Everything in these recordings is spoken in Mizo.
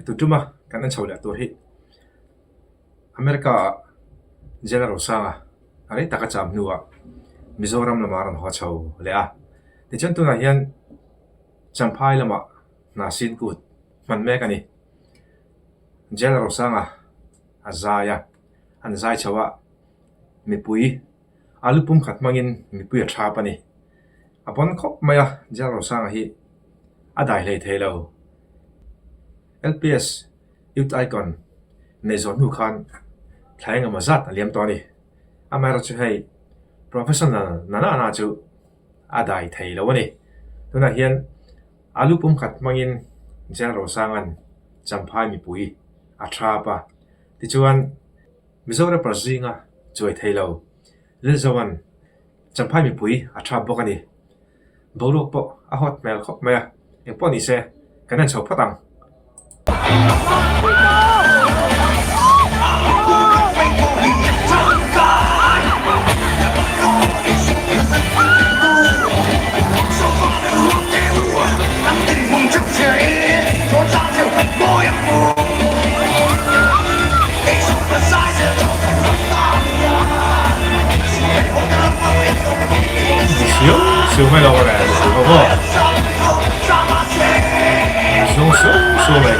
Tu tuma kan en chho leh tur hi America ah General Rosanga rei taka cham hnuah Mizoram lamah a rawn haw chho leh a. Tichuan tunah hian Champhai lamah hna sin kut hman mek a ni. General Rosanga a zai a, an zai chho a, mipui a lu pum khat hmangin mipui a thap a ni. A pawn khawp mai a, General Rosanga hi a dai hlei thei lo. LPS Youth Icon nei zawh hnu khan thla engemaw zat a liam tawh a ni. Amaherawhchu hei professional na na na chu a dai thei lo a ni. Tunah hian a lu pum khat hmangin General Rosanga'n Champhai mipui a thap a. Tichuan Mizo rapper zinga chuai thei lo Lilzoa'n Champhai mipui a thap bawk a ni. Boruak pawh a hawt hmel khawp mai a, engpawh ni se kan en chho phawt ang. Siau siau mai lo le ho maw siau siau siau mai.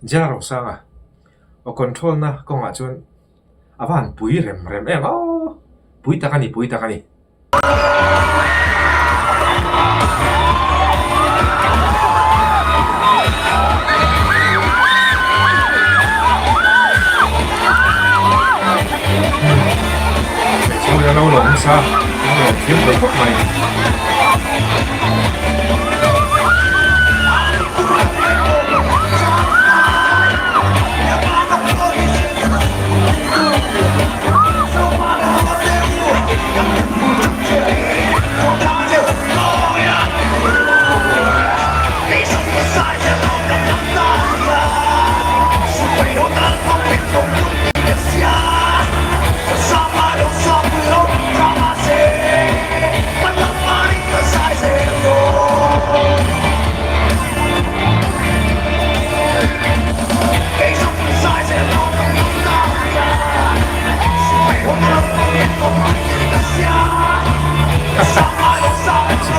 Jia Rosanga aw control na kawngah chuan a va han pui rem rem em aw pui tak a ni pui tak a ni. Hmeichhe ho lo nasa an lo thiam thei khawp mai.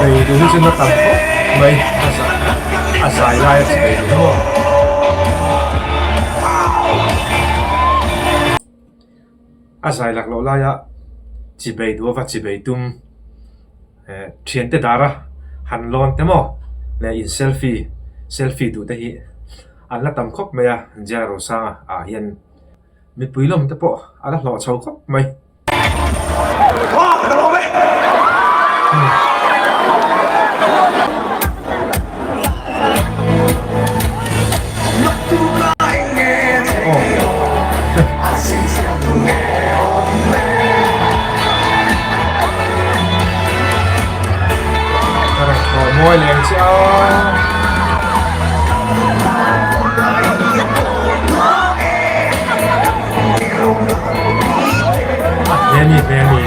Chibai duh hi chu na tam khawp mai a zai lai a chibai duh maw. A zai lak loh laia chibai duh ava chibai tum eh thiante dara han lawn te maw leh in selfie selfie duh te hi an la tam khawp mai a Jia Rosanga ah hian. Mipui lawm te pawh a la hlawh chho khawp mai. Ka rawn thaw mawi leng che a. Hleni hleni.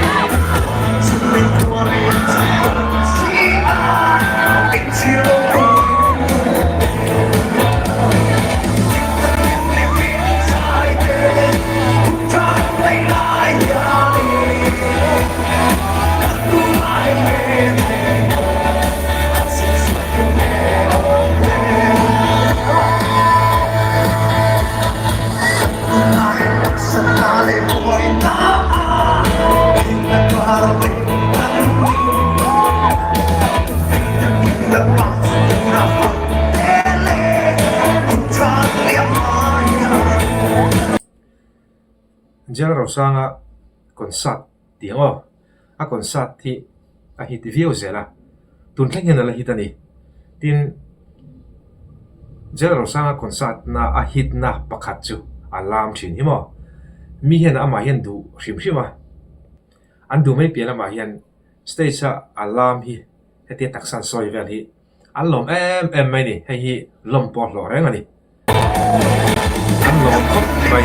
Jal Rosanga concert tih ang aw. A concert hi. a hit viau zel a, tun thleng hian a la hit a ni. Tin, General Rosanga concert na a hit na pakhat chu a lam thin hi maw? Mi hian amah hian duh hrim hrim a, an duh mai piah lamah hian stage a a lam hi hetia taksa an sawi vel hi An lawm em em mai ni, hei hi lawm pawh a hlawh reng a ni. An lawm khawp mai.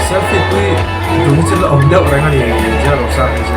Selfie pui dun hi chu la awm deuh reng a ni, General Rosang hi chu.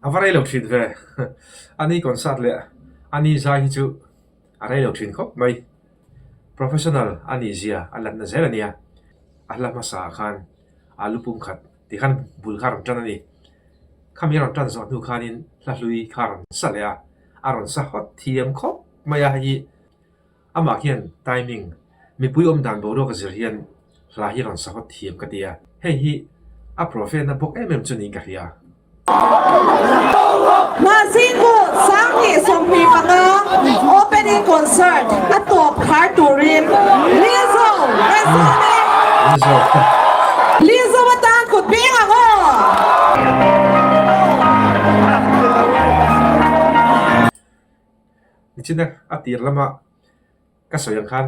A va rei lo thin ve. Ani concert leh ani zai hi chu a rei lo thin khawp mai. Professional a nih zia a lanna zel a nia. A hla hmasa ah khan alu pum khat tih khan bul kha a rawn tan a ni. Khami a rawn tan zawh hnu khanin hla hlui kha a rawn sa leh a, a rawn sa hawt thiam khawp mai a hei hi. Amah hian timing, mipui awm dan boruak a zir hian hla hi rawn sa hawt thiam ka ti a, hei hi a profena bawk em em chu niin ka hria. Mahsingku 2025 opening concert a tawp khar turin Lizzo Lizzo Lizzo atan kut beng ang aw! Nichina a tir lama ka sawi ang khan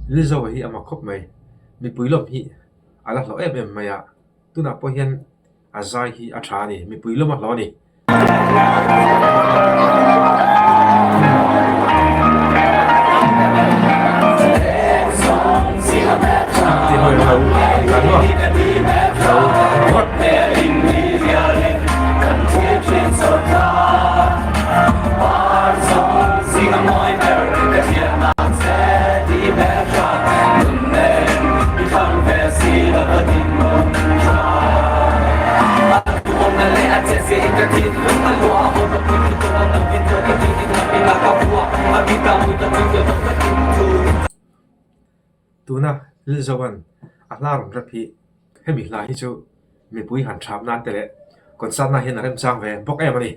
Lizzo hi a mak khawp mai. Mipui lawm hi a la hlawh em em mai a, tunah pawh hian A zai hi a tha a ni, mipui lawm a hlawh a ni. Tuna Lilzoan a hla rawn rep hi hemi hla hi chu mipui han thap nan te leh concert na hian a remchang ve bawk em a ni.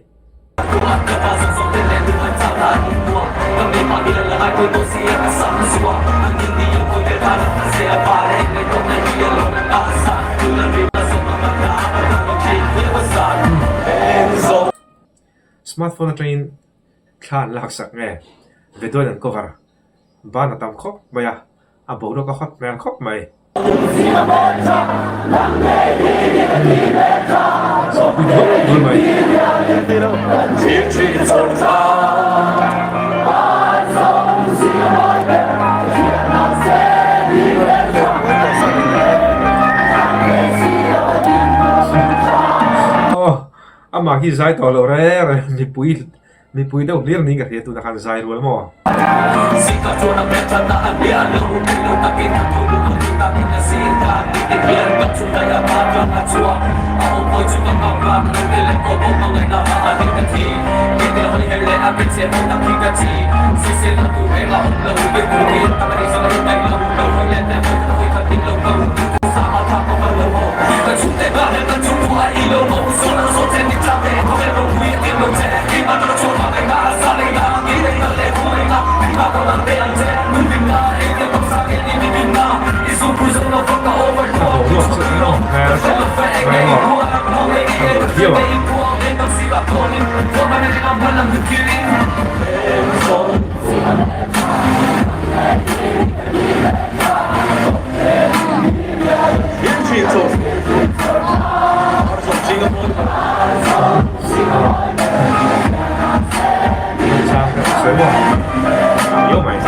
Smartphone atangin thla an laksak nge video in an cover ban a tam khawp mai a. A boruak a hot hmel khawp mai. Pui dul dul mai. Aw, amah hi zai tawh lo reng reng mipui Mipui deuh hlir niin ka hria tunah khan zai rual maw? A boruak chu a nawm hmel khawp mai maw? A nuam viau ang. Chang ka sawi maw? tha viau mai.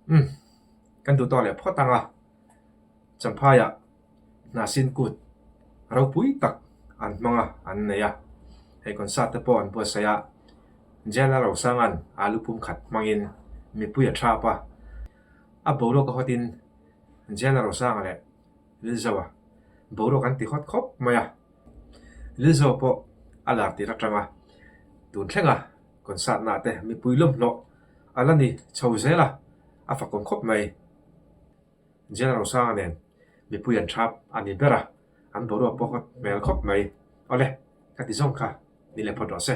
Umm kan duh tawk leh phawt ang a, Champhaiah Hnahsin kut ropui tak an hmang a, an nei a, hei concert te pawh an buatsaih a, Jela Rosanga'n alu pum khat hmangin mipui a thap a, a boruak a hawtin Jela Rosanga leh Lilzoa boruak an ti hawt khawp mai a, Lilzoa pawh a lar tir atanga tun thlenga concert na te mipui lawmhlawh a la ni chho zel a, a fakawm khawp mai. Jela Rosanga nen mipui an thap a ni ber a, an boruak pawh hawt hmel khawp mai. Awle, ka ti zawng kha ni leh phawt rawh se.